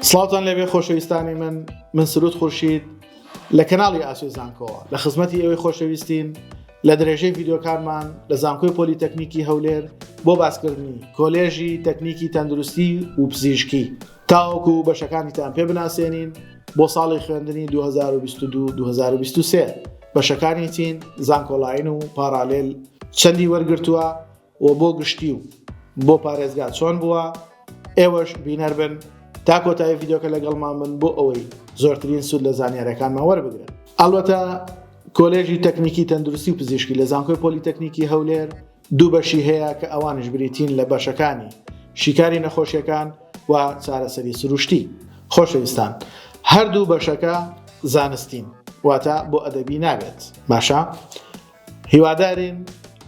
سڵاوتان لێبێ خۆشەویستانی من من سرود خورشید لە کەناڵی ئاسۆی زانکۆوە لە خزمەتی ئێوەی خۆشەویستین لە درێژەی ڤیدیۆکانمان لە زانکۆی پۆلیتەکنیکی هەولێر بۆ باسکردنی کۆلێژی تەکنیکی تەندروستی و پزیشکی تاوەکو بەشەکانیتان پێ بناسێنین بۆ ساڵی خوێندنی 2022-2023 بەشەکانی چین زانکۆلاین و پارالێل چەندی وەرگرتووە و بۆ گشتی و بۆ پارێزگا چۆن بووە ئێوەش بینەر بن تا کۆتایی ڤیدیۆکە لەگەڵمان بن بۆ ئەوەی زۆرترین سوود لە زانیارەکانمان وەربگرن ئەڵبەتە کۆلێژی تەکنیکی تەندروستی و پزیشکی لە زانکۆی پۆلیتەکنیکی هەولێر دوو بەشی هەیە کە ئەوانش بریتین لە بەشەکانی شیکاری نەخۆشیەکان و چارەسەری سروشتی خۆشەویستان هەردوو بەشەکە زانستین واتە بۆ ئەدەبی نابێت باشە هیوادارین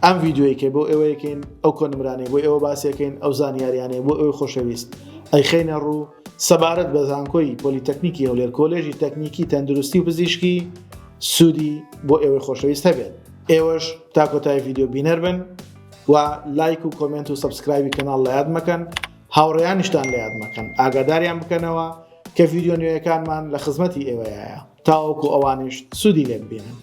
ئەم ڤیدیۆی کە بۆ ئێوەیەکەین ئەو کۆنمرانەی بۆ ئێوە باسیەکەین ئەو زانیاریانەی بۆ ئێوەی خۆشەویست ئەیخەینە ڕوو سەبارەت بە زانکۆی پۆلیتەکنیکی هەولێر کۆلێژی تەکنیکی تەندروستی و پزیشکی سوودی بۆ ئێوەی خۆشەویست هەبێت ئێوەش تا کۆتای ڤیدیۆ بینەر بن و لایک و comment و subscribe ی کەناڵ لە یاد مەکەن هاوڕێیانیشتان لە یاد مەکەن ئاگاداریان بکەنەوە کە ڤیدیۆ نوێیەکانمان لە خزمەتی ئێوەیە تاوەکو ئەوانیش سوودی لێ ببینن.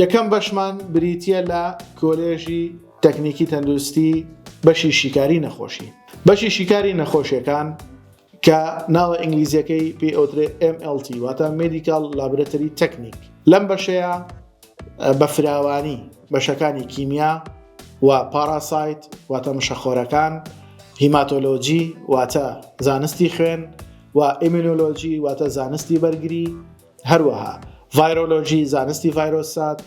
یەکەم بەشمان بریتییە لە کۆلێژی تەکنیکی تەندروستی بەشی شیکاری نەخۆشی بەشی شیکاری نەخۆشیەکان کە ناوە ئینگلیزیەکەی پێ ئەوترێ MLT واتە Medical Laboratory Technique لەم بەشەیە بە فراوانی بەشەکانی کیمیا و parasite واتە مشەخۆرەکان، hematology واتە زانستی خوێن و immunology واتە زانستی بەرگری، هەروەها virology زانستی ڤایرۆسات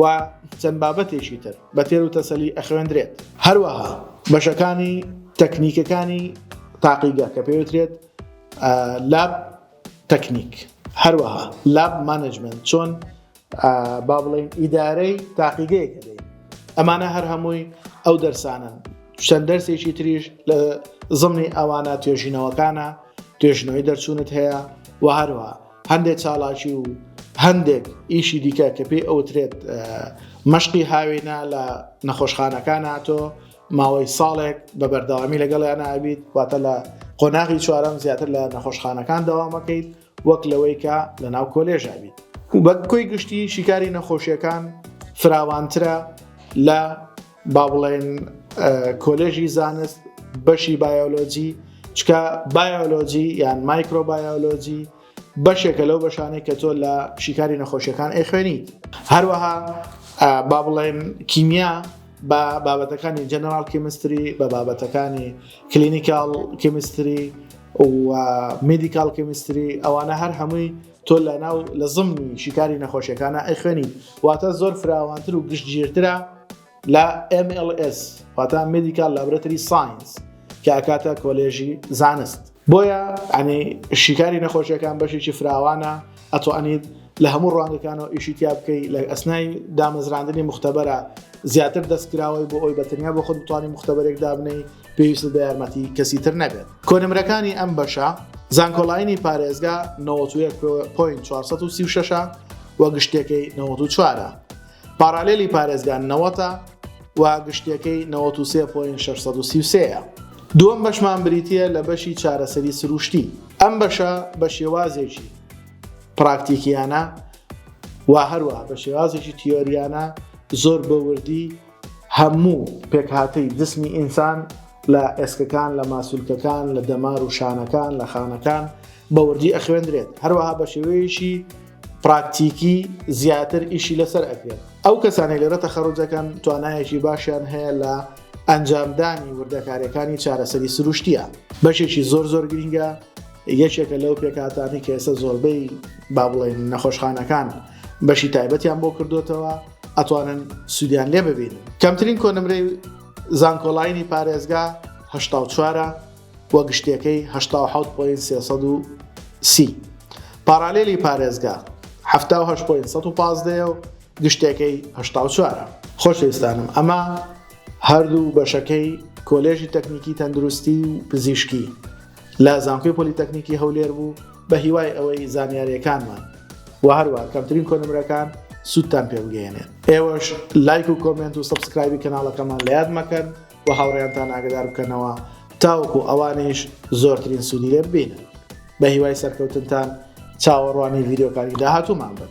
و چەند بابەتێکی تر بە تێر و تەسەلی ئەخوێندرێت. هەروەها بەشەکانی تەکنیکەکانی تاقیگە کە پێوترێت lab technique، هەروەها lab management چۆن با بڵێین ئیدارەی تاقیگەیەک ئەدەین ئەمانە هەر هەمووی ئەو دەرسانن چەند دەرسێکی تریش لە زمنی ئەوانە توێژینەوەکانە توێژینەوەی دەرچوونت هەیە و هەروە هەندێک چالاکی و هەندێک ئیشی دیکە کە پێی ئەوترێت مەشقی هاوینە لە نەخۆشخانەکان هاتۆ ماوەی ساڵێک بە بەردەوامی لەگەڵیان ئەبیت واتە لە قۆناغی چوارەم زیاتر لە نەخۆشخانەکان دەوامەکەیت وەک لەوەی کە لە ناو کۆلێژا بیت. بە کۆی گشتی شیکاری نەخۆشیەکان فراوانترە لە با بڵێن کۆلێژی زانست بەشی بایۆلۆجی چکە بایۆلۆجی یان مایکرۆبایۆلۆجی بەشێکە لەو بەشانەی کە تۆ لە شیکاری نەخۆشیەکان ئەیخوێنیت هەروەها با بڵێن کیمیا بە بابەتەکانی general chemistry بە بابەتەکانی clinical chemistry و medical chemistry ئەوانە هەر هەمووی تۆ لە ناو لە زمنی شیکاری نەخۆشیەکانە ئەیخوێنی واتە زۆر فراوانتر و گشتگیرترە لە MLS واتە Medical Laboratory Science کە ئەکاتە کۆلێژی زانست بۆیە ئەنی شیکاری نەخۆشیەکان بەشێکی فراوانە ئەتوانیت لە هەموو ڕوانگەکانەوە ئیشی تیا بکەی لە ئەسنای دامەزراندنی مختبەرە زیاتر دەستکراوەی بۆ ئەوی بە تەنیا بۆ خۆت بتوانانی مختبەرێک دابنەی پێویستت بە یارمەتی کەسی تر نەبێت. کۆنمرەکانی ئەم بەشە، زانکۆلاینی پارێزگا 91.436 ە و گشتیەکەی 94 ە. پاڕالێلی پارێزگا 90 ە و گشتیەکەی 93.633 ە. دووەم بەشمان بریتییە لە بەشی چارەسەری سروشتی. ئەم بەشە بە شێوازێکی پراکتیکیانە و هەروەها بە شێوازێکی تیۆریانە زۆر بە وردی هەموو پێکهاتەی جسمی ئینسان لە ئێسکەکان، لە ماسولکەکان، لە دەمار و شانەکان، لە خانەکان بە وردی ئەخوێندرێت. هەروەها بە شێوەیەکی پراکتیکی زیاتر ئیشی لەسەر ئەکرێت. ئەو کەسانەی لێرە تەخەروج دەکەن توانایەکی باشیان هەیە لە ئەنجامدانی وردەکاریەکانی چارەسەری سروشتیە. بەشێکی زۆر زۆر گرینگە، یەکێکە لەو پێکهاتانەی کە ئێستا زۆربەی با بڵێین نەخۆشخانەکان بەشی تایبەتیان بۆ کردوتەوە ئەتوانن سوودیان لێ ببینن. کەمترین کۆنمرەی زانکۆلاینی پارێزگا 84 و گشتیەکەی 87.330 پاڕالێلی پارێزگا 78.115 و گشتیەکەی 84 خۆشەویستانم ئەمە هەردوو بەشەکەی کۆلێژی تەکنیکی تەندروستی و پزیشکی لە زانکۆی پۆلیتەکنیکی هەولێر بوو بە هیوای ئەوەی زانیاریەکانمان و هەروە کەمترین کۆنمرەکان سوودتان پێ بگەیەنێت. ئێوەش لایک و comment و subscribe ی کەناڵەکەمان لە یاد مەکەن و هاوڕێیانتان ئاگدار بکەنەوە تاوەکو ئەوانیش زۆرترین سوودی لێ ببینن. بە هیوای سەرکەوتنتان چاوەڕوانی ڤیدیۆکانی داهاتوومان بن.